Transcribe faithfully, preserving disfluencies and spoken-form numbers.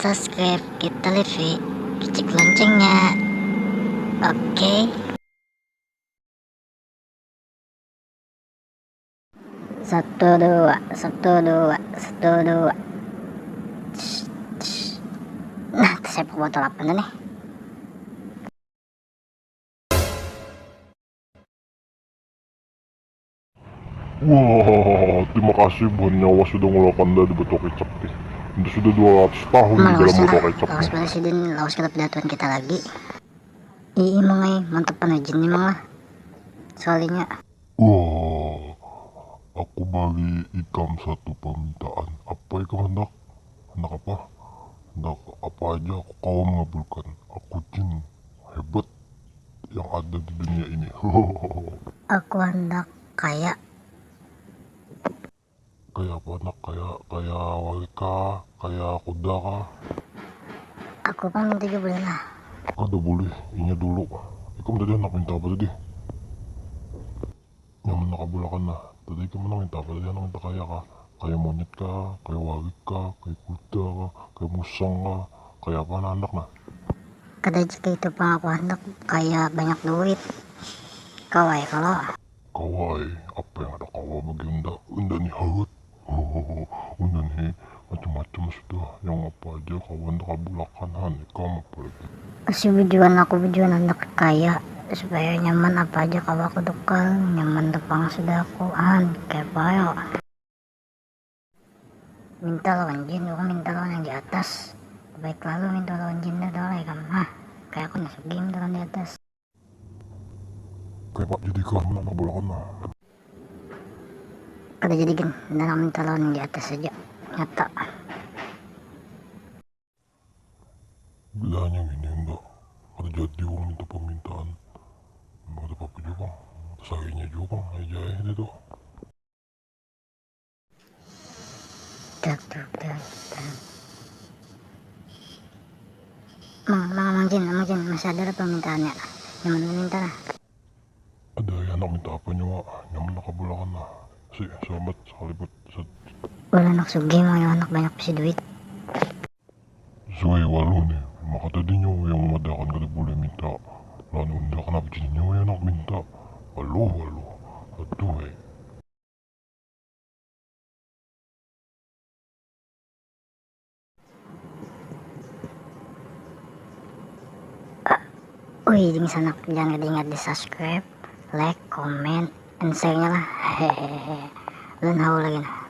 Subscribe kita live, kecil loncengnya. Oke. Satu dua, satu dua, satu dua. Nah, tersepak botol apa nih? Wah, terima kasih buhan nyawa sudah ngulakan dah di botol kecap nih. Itu sudah dua ratus tahun di dalam botol kecap nih. Lawas banar sidin, lawas kada pidatuan kita lagi. Ii, Mang ai, mantap pan ajin nih, Mang lah. Sekalinya. Wah, aku bari ikam satu permintaan. Apa ikam handak? Handak apa? Handak apa aja aku kawa mengabulkan. Aku jin hebat yang ada di dunia ini. Aku handak kaya. Kaya apa handak? Kaya, kaya warik kah? Kaya kuda kah? Aku pang minta jua boleh lah. Kada boleh, inya dulu. Ikam tadi handak minta apa tadi? Nyaman handak kabulakan lah. Tadi ikam handak minta apa tadi? Handak minta kaya kah? Kaya monyet kah? Kaya warik kah? Kaya kuda kah? Kaya musang kah? Kaya apa handak nah? Kada jua kaya itu pang aku handak, kaya banyak duit. Kawa ai kalo? Kawa ai, apa yang kada kawa bagi unda, unda ni harat. Unda ni macam-macam sudah, yang apa aja kawa unda kabulakan han, ikam apa lagi? Masih bujuan aku, bujuan handak kaya, supaya nyaman apa aja kawa aku tukar, nyaman tu pang sudah aku han, kaya apa yo? Minta lawan jin, urang minta lawan yang di atas. Baik lalu minta lawan jin dah, dah lah ikam. Nah, kaya aku nah sugih minta lawan di atas. Kaya apa jadi ikam handak kabulakan nah? Kada jadi gin, unda nang minta lawan yang di atas haja. Nyata. Bilanya ngini unda, kada jadi urang minta permintaan. Kada apa-apa jua pang, tasarinya jua pang, ai ja ai dah tu. Dak, dak, dak, dak. Mang, mang, mang jin, mang jin, masih ada lah permintaannya. Nyaman minta lah. Ada yang handak minta apa nyawa? Nyaman lah kabulakan lah. Si, selamat sekali buat set. Ulun handak sugih, mau yang handak banyak bisi duit. Suai waluh nih, maka tadi nyawa yang mamadahakan kada boleh minta. Lawan unda, kenapa jadi nyawa yang handak minta? Waluh, waluh. Aduh ai. Ui, dingsanak, jangan kada ingat di subscribe, like, comment, and share-nya lah. Hehehe. Ulun haul lagi nah.